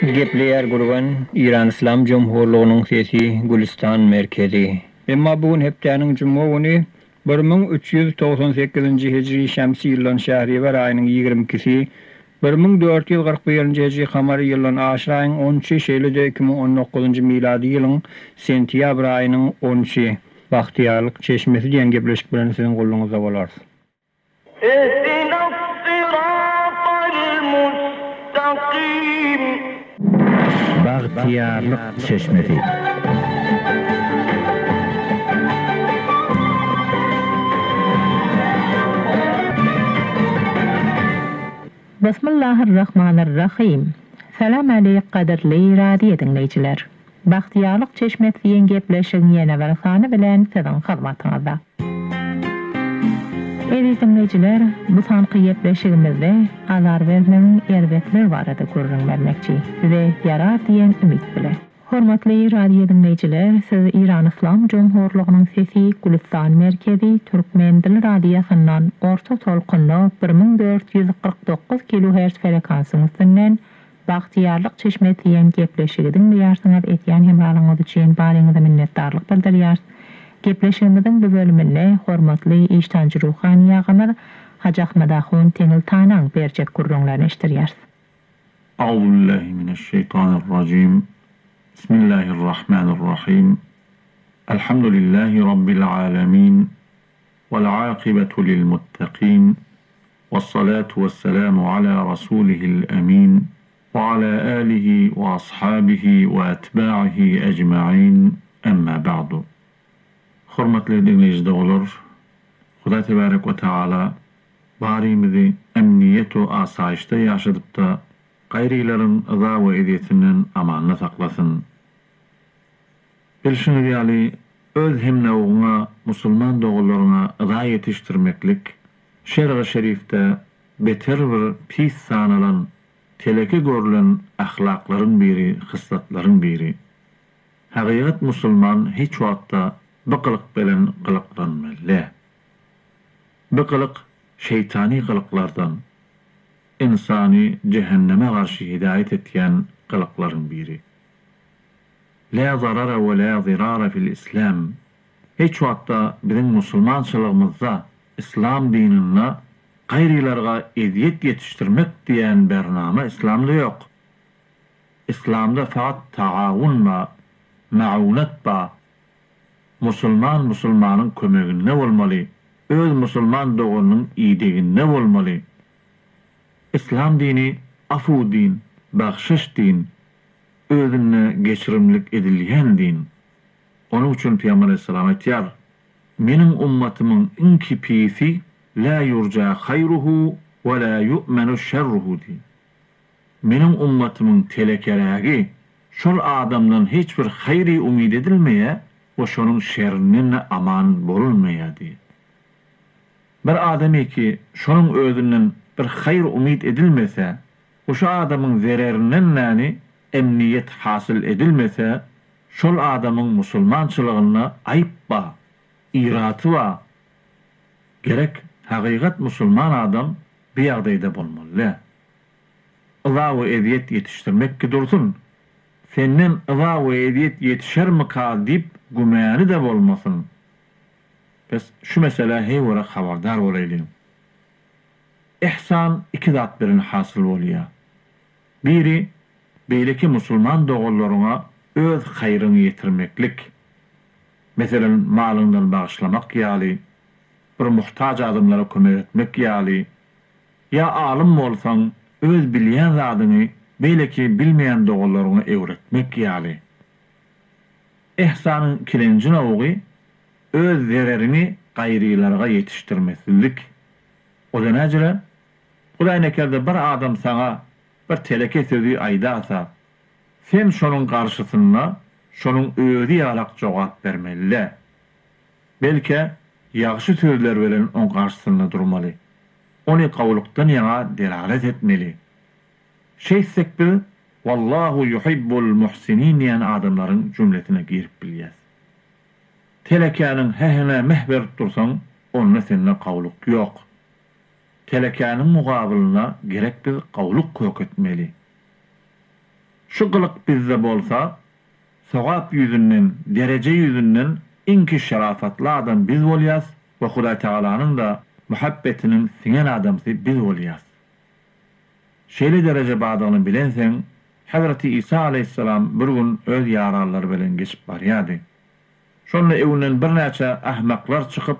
Gepleýär Gürgen, Eýran Yslam Jumhurlygynyň sesi, Gülüstan merkezi. Emma bu gün hepdäniň juma güni, 1398-nji hijri şemsi ýyldan şähriwer aýynyň ýigrimikisi, 1441-nji hijri kamary ýyldan aşyr aýyň on üçi, şeýle-de 2019-njy milady ýylyň sentýabr aýynyň on üçi. Bagtyýarlyk çeşmesi diýen gepleşik bilen siziň gullugyňyzda bolarys. Ihdinas-syratal-mustakym. Bagtyýarlyk çeşmesi. Bismillahirrahmanirrahim. Salam aleýk gadyrly radio diňleýjiler. Bagtyýarlyk çeşmesi diýen gepleşigiň ýene bir sany bilen siziň hyzmatyňyzda. Eziz diňleýjiler, bu sanky gepleşigimizde azar bermegiň erbetligi barada gürrüň bermekçi. Size ýarar diýen umyt bilen. Hormatly radio diňleýjiler, siz Eýran Yslam Jumhurlygynyň Sesi Gülüstan Merkezi Türkmen Dil Radiosyndan orta tolkunda 1449 kilohertz frekansyň üstünden Bagtyýarlyk çeşmesi diýen gepleşigi diňleýärsiňiz edýän hemralygyňyz üçin baryňyza minnetdarlyk bildirýäris. Gepleşigimiziň bu bölüminde hormatly iştanjy ruhany agamyz Hajy Ahmet ahun Teňil Tanaň berjek gürrüňlerini eşdirýäris. Auzubillahi mineşşeýtanirrajim. Bismillahirrahmanirrahim. Elhamdülillahi Rabbil alemin. Vel-akybetu lil-muttakin. Wes-salatu wes-selamu ala rasulihil emin we ala alihi we ashabihi we etba'ihi ejmain emma ba'du. Hormatly diňleýji doganlar, Hudaý tebarek we taala barymyzy emniýet we asaýyşda ýaşadypda gaýrylaryň yza we ezýetinden amanda saklasyn. Bilşiňiz ýaly, öz hemnawugyňa musulman doganlaryňa yza ýetişdirmeklik Şergy şerifde beter bir pis sanalan, teleke görlen ahlaklaryň biri, hyslatlaryň biri. Hakykat musulman hiç wagtda bu gylyk belen gylyklanmaly. Bu gylyk şeýtany gylyklardan, ynsany jähenneme garşy hidaýat etýän gylyklaryň biri. Lä zarara we lä zirara fil islam. Hiç wagtda biziň musulmançylygymyzda, islam dininde gaýrylarga ezýet ýetişdirmek diýen bernama islamda ýok. Islamda fakat taawun ba, maunat ba. Musulman musulmanyň kömeginde bolmaly, öz musulman doganynyň ideginde bolmaly. Islam dini afu din, bagşyş din, özünde geçirimlik edilýän din. Onuň üçin Pygamber aleyhissalam aýtýar, Meniň ummatymyň iňki pisi la ýurja haýruhu we la ýu'menu şerruhu diý. Meniň ummatymyň telekerägi, şol adamdan hiç bir haýry umyt edilmeýär we şonuň şerinden-de aman bolunmaýar diý. Bir adamyki şonuň özünden bir haýyr umyt edilmese we şu adamyň zererinden näni emniýet hasyl edilmese, Şol adamyň musulmançylygynda aýyp ba, iraty ba. Gerek hakykat musulman adam bi ýagdaýda bolmaly dä. Yza we ezýet ýetişdirmekki dursun, senden yza we ezýet ýetişermika diýip gümäni-de bolmasyn. Bes şu meselä heýwere habardar bolaýlyň. Ihsan iki zat bilen hasyl bolýa. Biri, beýleki musulman doganlaryňa öz haýryňy ýetirmeklik, meselem, malyňdan bagyşlamak ýaly, bir muhtaç adamlara kömek etmek ýaly, ýa alym bolsaň, öz bilýän zadyňy beýleki bilmeýän doganlaryňa öwretmek ýaly. Ihsanyň ikilenji nowgy, öz zereriňi gaýrylarga ýetişdirmesizlik. O-da näjele? Hudaýnekerde bir adam saňa bir teleke sözi aýdasa, sen şonuň garşysynda şonuň özi ýalak jogap bermeli-dä. Belke, ýagşy sözler bilen oň garşysynda durmaly. Ony gowlukdan ýaňa delalet etmeli. Şeýtsek biz Wallahu yuhibbul muhsinin diýen adamlaryň jümlesine girip bilýäs. Telekäniň hehine meh berip dursaň, onda sende gowluk ýok. Telekäniň mugabylyna gerek biz gowluk kök etmeli. Şu gylyk bizde bolsa, sogap ýüzünden, dereje ýüzünden iňki şerafatly adam biz bolýas we Hudaýtagalanyň-da muhabbetiniň siňen adamsy biz bolýas. Şeýle dereje bardygyny bilenseň, Hezreti Isa aleýhissalam bir gün öz ýaranlary bilen geçip barýardy. Şonda öňünden birnäçe ahmaklar çykyp,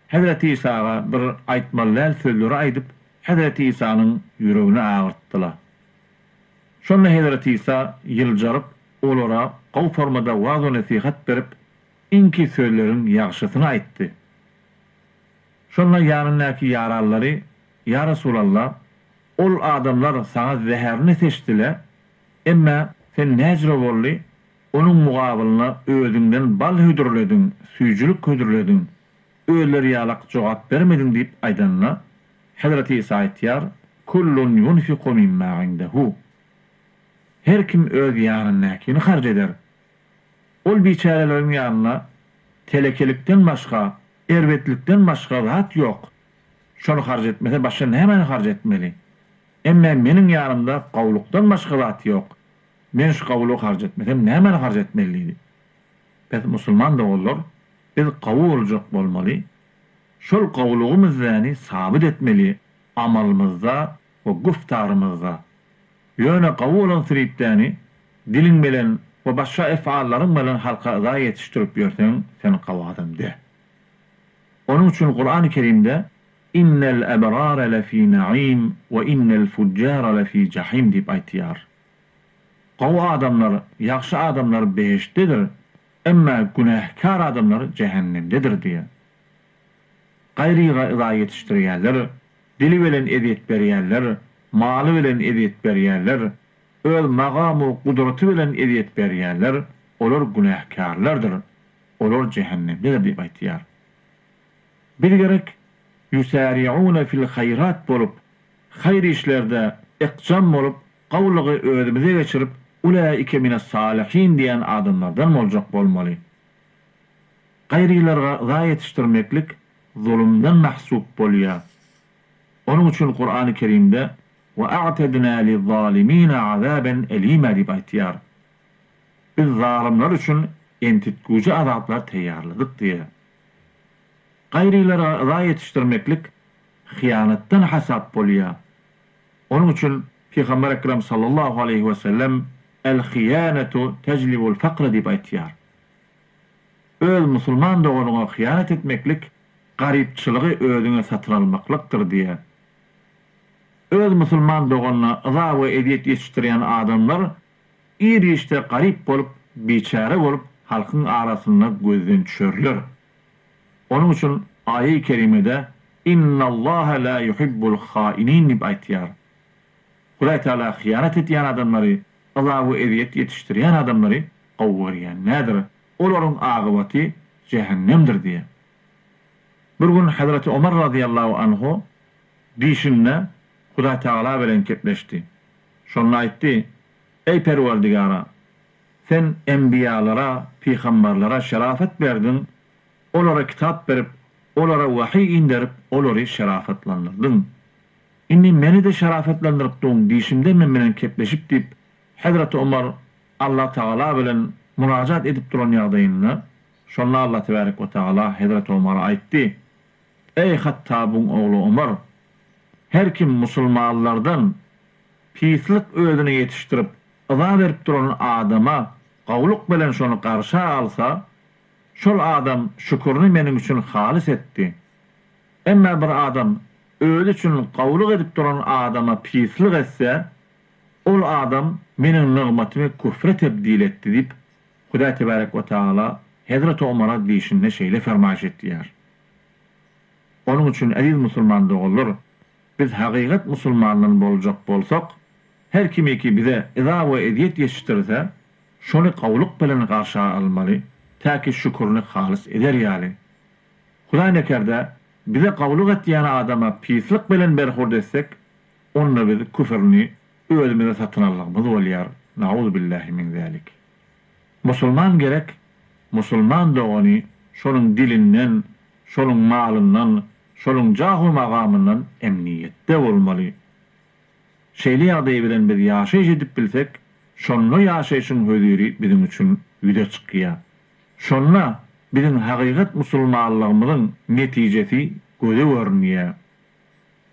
Hezreti Isaga bir aýtmaly däl sözleri aýdyp, Hezreti Isanyň ýüregini agyrtdylar. Şonda Hezreti Isa ýyljaryp, olara gowy formada waaz-u-nesihat berip, iňki sözleriň ýagşysyny aýtdy. Şonda ýanyndaky ýaranlary, Ýa Resulallah, ol adamlar saňa zäherini seçdile, emme sen näjre boldy, onuň mugabylyna özüňden bal hödürlediň, süýjülik hödürlediň, özleri ýalak jogap bermediň diýip aýdanda, Hezreti Isa aýtýar, Kullun ýunfiku mimma indehu. Her kim öz ýanyndakyny harç eder. Ol biçäreleriň ýanynda telekelikden başga, erbetlikden başga zat ýok. Şony harç etmese başga nämäni harç etmeli? Emme meniň ýanymda gowlukdan başga zat ýok. Men şu gowlugy harç etmesem nämäni harç etmeli diýdi. Pes musulman doganlar biz gowy boljak bolmaly. Şol gowlugymyzäni sabyt etmeli amalymyzda we güftarymyzda. Ýöne gowy bolan sripdäni diliň bilen we başga efallaryň bilen halka yza ýetişdirip ýörseň sen gowy adam de. Onuň üçin Kurany Kerimde Innel ebrare lefî naîm we innel fujjara lefî jahîm diýip aýtýar. Gowy adamlar, ýagşy adamlar behiştdedir, emma günäkär adamlar jähennemdedir diýýär. Gaýryga yza ýetişdirýärler, dili bilen ezýet berýärler, maly bilen ezýet berýärler, öz magamu gudraty bilen ezýet berýärler, olar günäkärlerdir, olar jähennemdedir diýip aýtýar. Biz gerek ýusari'une fil haýrat bolup, haýyr işlerde ykjam bolup, gowulygy özümize geçirip, ulaike minas-salihin diýen adamlardan boljak bolmaly. Gaýrylarga yza ýetişdirmeklik zulumdan mahsup bolýar. Onuň üçin Kurany Kerimde, Ve a'tednâ liz-zâlimîne azâben elîmâ diýip aýtýar. Biz zalymlar üçin entitgüji azaplar taýýarladyk diýýär. Gaýrylara yza ýetişdirmeklik hyýanatdan hasap bolýar. Onuň üçin Pygamber Ekrem sallallahu aleýhi we sellem, El-hyýanetu tejlibul fakr diýip aýtýar. Öz musulman doganyňa hyýanat etmeklik garypçylygy özüňe satyn almaklykdyr diýýär. Öz musulman doganyna yza we ezýet ýetişdirýän adamlar ir işde garyp bolup, biçäre bolup halkyň arasynda gözden düşerler. Onuň üçin aýy kerimede Innallaha la yuhibbul hainin diýip aýtýar. Hudaý Tagala hyýanat edýän adamlary, yza we ezýet ýetişdirýän adamlary gowy görýän däldir. Olaryň agybaty jähennemdir diýýär. Bir gün Hezreti Omar razyýallahu anhu düýşünde Hudaý Tagala bilen gepleşdi. Şonda aýtdy, Eý Perwerdigara! Sen enbiýalara, pygambarlara şerafet berdiň, olara kitap berip, olara wahyý inderip, olary şerafatlandyrdyň. Indi meni-de şerafetlendirip duň, diýşimde men bilen kepleşip diýip, Hezreti Omar Allah Tagala bilen munajat edip duran ýagdaýynda, şonda Allah Tebärek we Tagala Hezreti Omara aýtdy, Eý Hattabyň ogly Omar! Her kim musulmanlardan pislik özüne ýetişdirip, yza berip duran adama gowluk bilen şony garşa alsa, şol adam şükürini meniň üçin halys etdi. Emma bir adam özi üçin gowluk edip duran adama pislik etse, ol adam meniň nygmatymy küfre tebdil etdi diýip, Hudaý tebärek we tagala Hezreti Omara diýşinde şeýle fermaýyş etýär. Onuň üçin eziz musulman doganlar, biz hakykat musulmandan boljak bolsak, her kimiki bize yza we ezýet ýetişdirse, şony gowluk bilen garşa almaly, täki şükürini halys eder ýaly. Hudaý nekerde, bize gowluk etýän adama pislik bilen berhurd etsek, onda biz küfrni özümize satyn aldygymyz bolýar, Nauzubillahi min zalik. Musulman gerek musulman dogany şonuň dilinden, şonuň malyndan, şonuň jahu magamyndan emniýetde bolmaly. Şeýle ýagdaý bilen biz ýaşaýyş edip bilsek, Şonda ýaşaýşyň höziri biziň üçin ýüze çykýar. Şonda biziň hakykat musulmanlygymyzyň netijesi göze görünýär.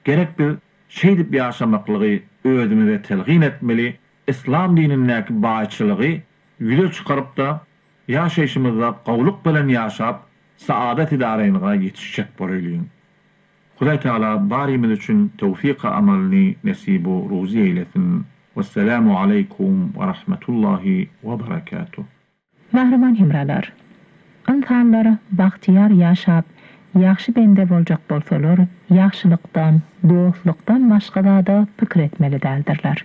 Gerek biz şeýdip ýaşamaklygy özümize telgin etmeli, yslam dinindäki baýçylygy ýüze çykaryp-da, ýaşaýşymyzda gowluk bilen ýaşap, saadat-i-dareýnga ýetişjek bolaýlyň. Hudaý Tagala barymyz üçin towfyk-y amalyny nesibu ruzy eýlesin. Wesselamu aleýkum we rahmetullahi we berekatuh. Mähriban hemralar! Ynsanlar bagtyýar ýaşap, ýagşy bende boljak bolsalar, ýagşylykdan, dostlukdan başga zada pikir etmeli däldirler.